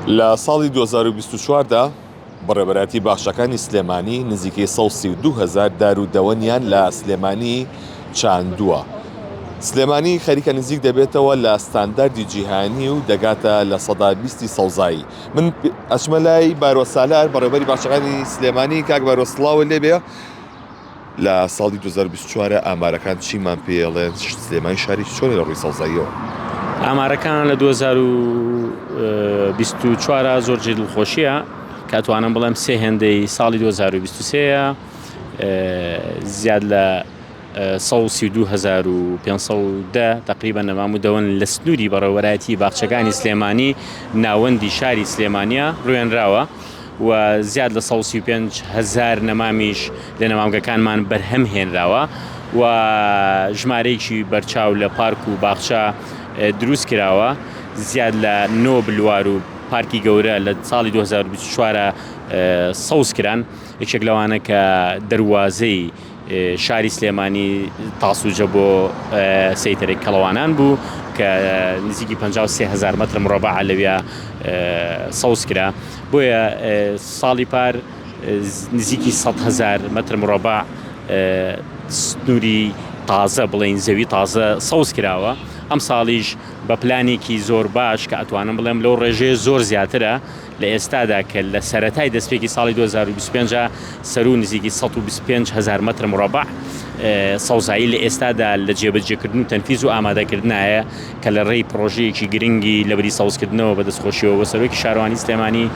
لە ساڵی 2024 دا بەڕێوەبەرایەتی باخچەکانی سلێمانی نزیکەی 132 هەزار دار و دەوەنیان لە سلێمانی چاندووە. سلێمانی خەریکە نزیک دەبێتەوە لە ستانداردی جیهانی و دەگاتە 20% سەوزایی. من ئەچمە لای بارۆ سالار بەڕێوەبەری باخچەکانی سلێمانی. کاک بارۆ سڵاوت لێبێ. لە ساڵی 2024 ئامارەکان چیمان پێڵێن؟ سلێمانی شارێکی چۆنە لە ڕووی سەوزاییەوە؟ ئامارەکان لە 2024 زۆر جێ دڵخۆشیە کە ئەتوانم بڵێم سێ هێندەی ساڵی 2023 زیاد لە 132510 تقریبا نەمام و دەوەن لە سنووری بەڕێوەبەرایەتی باخچەکانی سلێمانی ناوەندی شاری سلێمانە ڕوێنراوە. و زیاد لە 135 هەزار نەمامیش لە نەمامگەکانمان بەرهەم هێنراوە و ژمارەیەکی بەرچاو لە پارک و باخچە دروست کراوە زیاد لە نۆ بلوار و پارکی گەورە لە ساڵی 2024 سەوز کران یەکێک لەوانە کە دەروازەی شاری سلێمانی تاسوجە بۆ سەیتەرەی کەڵەوانان بوو کە نزیکی 53 هزار مەتر مرۆبع لەویا سەوز کرا بۆیە ساڵی پار نزیکی 100 هزار مەتر مرۆبع سنووری تازە بڵین زەوی تازە سەوز کراوە ئەم ساڵیش بە پلانێکی زۆر باش کە ئەتوانم بڵێم لەو ڕێژەیە زۆر زیاترە لە ئێستادا کە لە سەرەتای دەستپێکی ساڵی 2025 سەروو نزیکی 125 هەزار مەتر مڕەبع سەوزایی لە ئێستادا لە جێبەجێکردن و تەنفیز و ئامادەکردنایە کە لە ڕێی پڕۆژەیەکی گرنگی لەبری سەوزکردنەوە بە دەستخۆشیەوە بۆ سەرۆکی شارەوانی سلێمانی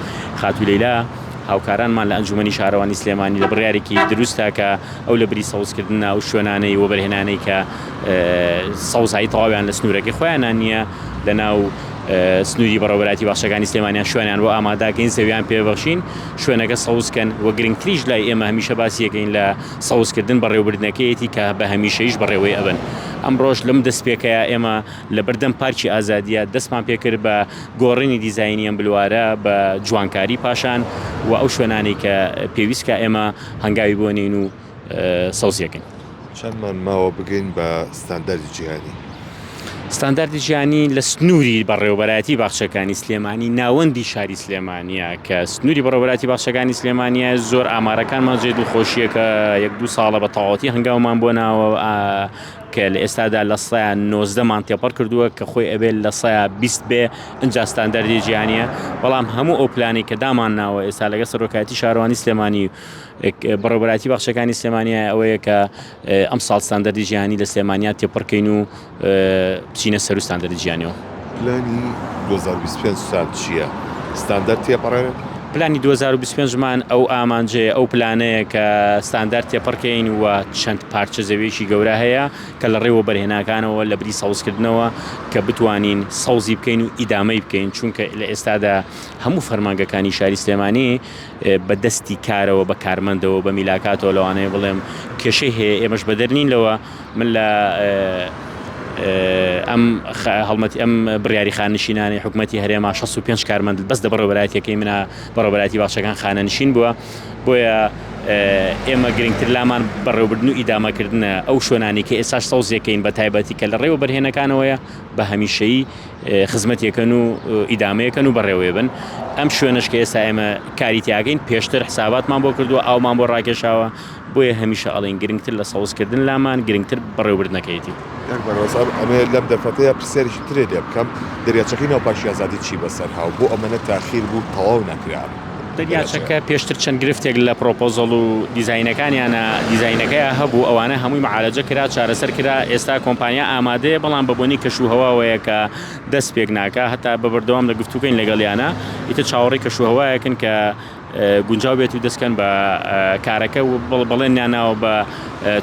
خاتوو لەیلا هاوکارانمان لە ئەنجومەنی شارەوانی سلێمانی لە بڕیارێکی دروستە کە ئەو لە بری سەوزکردنە ئەو شوێنانەی وەبەرهێنانەی کە سەوزایی تەواویان لە سنوورەکەی خۆیانان نییە لە ناو سنووری بەڕێوەبەرایەتی باخچەکانی سلێمانیان شوێنیان بۆ ئاماداکەین زەویان پێبەخشین شوێنەکە سەوزکەن و گرنگتریش لای ئێمە هەمیشە باسیەکەین لە سەوزکردن بەڕێوەبردنەکەیەتی کە بە هەمیشەیش بەڕێوەی ئەبن ئەمڕۆش لەم دەستپێکەیە ئێمە لە بەردەم پارکی ئازادیە دەستمان پێکرد بە گۆڕینی دیزاینی ئەم بلوارە بە جوانکاری پاشان و ئەو شوێنانەی کە پێویستکە ئێمە هەنگاوی بۆ نین و سەوزیەکەین. چەندمان ماوە بگەین بە ستانداردی جیهانی؟ ستانداردی جیهانی لە سنووری بەڕێوەبەرایەتی باخچەکانی سلێمانی ناوەندی شاری سلێمانیە کە سنووری بەڕێوەبەرایەتی باخچەکانی سلێمانیە زۆر ئامارەکانمان جێ دڵخۆشیە کە یەک دوو ساڵە بە تەواوەتی هەنگاومان بۆ ناوە کە لە ئێستادا لە سەیا نۆزدەمان تێپەڕ کردووە کە خۆی ئەبێت لە سەیا 20 بێ ئینجا ستانداردی جیهانیە بەڵام هەموو ئەو پلانی کە دامان ناوە ئێستا لەگە سەرۆکایەتی شارەوانی سلێمانی بەڕێوەبەرایەتی باخچەکانی سلێمانیە ئەوەیە کە ئەم ساڵ ستاندەردی جیهانی لە سلێمانیا تێپەڕکەین و بچینە سەرو ستاندەردی جیهانیەوە. پلانی 2025 تان چییە؟ ستاندەرد تێپەڕێنن؟ پلانی 2025 مان ئەو ئامانجەیە ئەو پلانەیە کە ستاندارد تێپەڕکەین و چەند پارچە زەویەکی گەورە هەیە کە لە ڕێی وەبەرهێناکانەوە لە بری سەوزکردنەوە کە بتوانین سەوزی بکەین و ئیدامەی بکەین چونکە لە ئێستادا هەموو فەرمانگەکانی شاری سلێمانی بە دەستی کارەوە بە کارمەندەوە بە میلاکاتەوە لەوانەیە بڵێم کێشەی هەیە ئێمەش بەدەر نین لەوە من لە ئەم هەڵمەتی ئەم بڕیاری خانەنشینانی حکوومەتی هەرێما 65 کارمەند بەس دە بەڕێوەبەرایەتیەکەی منە بەڕێوەبەرایەتی باخچەکان خانەنشین بووە بۆیە ئێمە گرنگتر لامان بەڕێوەبردن و ئیدامەکردنە ئەو شوێنانی کە ئێساش سەوزیەکەین بە تایبەتی کە لە ڕێوە بەرهێنەکانەوەیە بە هەمیشەیی خزمەتیەکەن و ئیدامەیەکەن و بەڕێوەی بن ئەم شوێنەش کە ئێستا ئێمە کاری تیاکەین پێشتر حساباتمان بۆ کردووە ئاومان بۆ ڕاکێشاوە بۆیە هەمیشە ئەڵێن گرنگتر لە سەوزکردن لامان گرنگتر بەڕێوەبردنەکەیەتی. کاک بەرۆز ئەمەوێت لەم دەرفەتەیا پرسیارێکی ترێ لێ بکەم، دەریاچەکەی ناو پارکی ئازادی چی بەسەر هاو بۆ ئەمەنە تاخیر بوو تەواو نەکرا ئەم دەریاچەکە پێشتر چەند گرفتێک لە پرۆپۆزەڵ و دیزاینەکانیانە دیزاینەکەیا هەبوو ئەوانە هەمووی معالەجە کرا چارەسەر کرا ئێستا کۆمپانیا ئامادەیە بەڵام بە بۆنەی کەش و هەواوەیە کە دەست پێک ناکا هەتا بە بەردەوام لە گفتوگۆین لەگەڵیانە ئیتر چاوەڕێی کەش و هەوایەکن کە گونجاو بێت و دەستکەن بە کارەکە و بەڵێنیان ناوە بە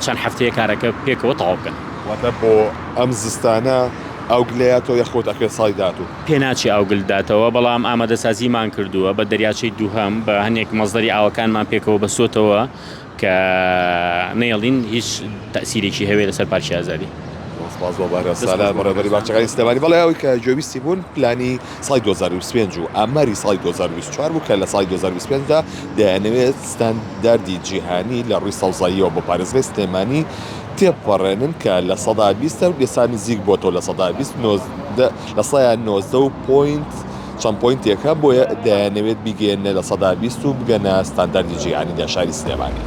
چەند هەفتەیە کارەکە پێکەوە تەواو بکەن. واتە بۆ ئەم زستانە ئاو گلەیاتەوە یاخود ئەکرێت ساڵی داهاتوو؟ پێناچێ ئاو گل داتەوە، بەڵام ئامادەسازیمان کردووە بە دەریاچەی دووهەم بە هەنێک مەسدەری ئاوەکانمان پێکەوە بەستۆتەوە کە نەیەڵین هیچ تەئسیرێکی هەبێ لەسەر پارکی ئازادی. زۆر سپاس بۆ بەهرە سالار بەڕێوەبەری باخچەکانی سلێمانی. بەڵێ ئەوەی کە گوێبیستی بوون پلانی ساڵی 2025 و ئاماری ساڵی 2024 بوو کە لە ساڵی 2025 دا دەیانەوێت ستانداردی جیهانی لە ڕووی سەوزاییەوە بۆ پارێزگای سلێمانی تێبپەڕێنن کە 20% ە و ئێستا نزیک بۆتەوە 20% 19 لە سەیا 19 و point. چەند پۆینتێکە، بۆیە دەیانەوێت بیگەیەننە 20% و بگەنە ستانداردی جیهانی لە شاری سلێمانی.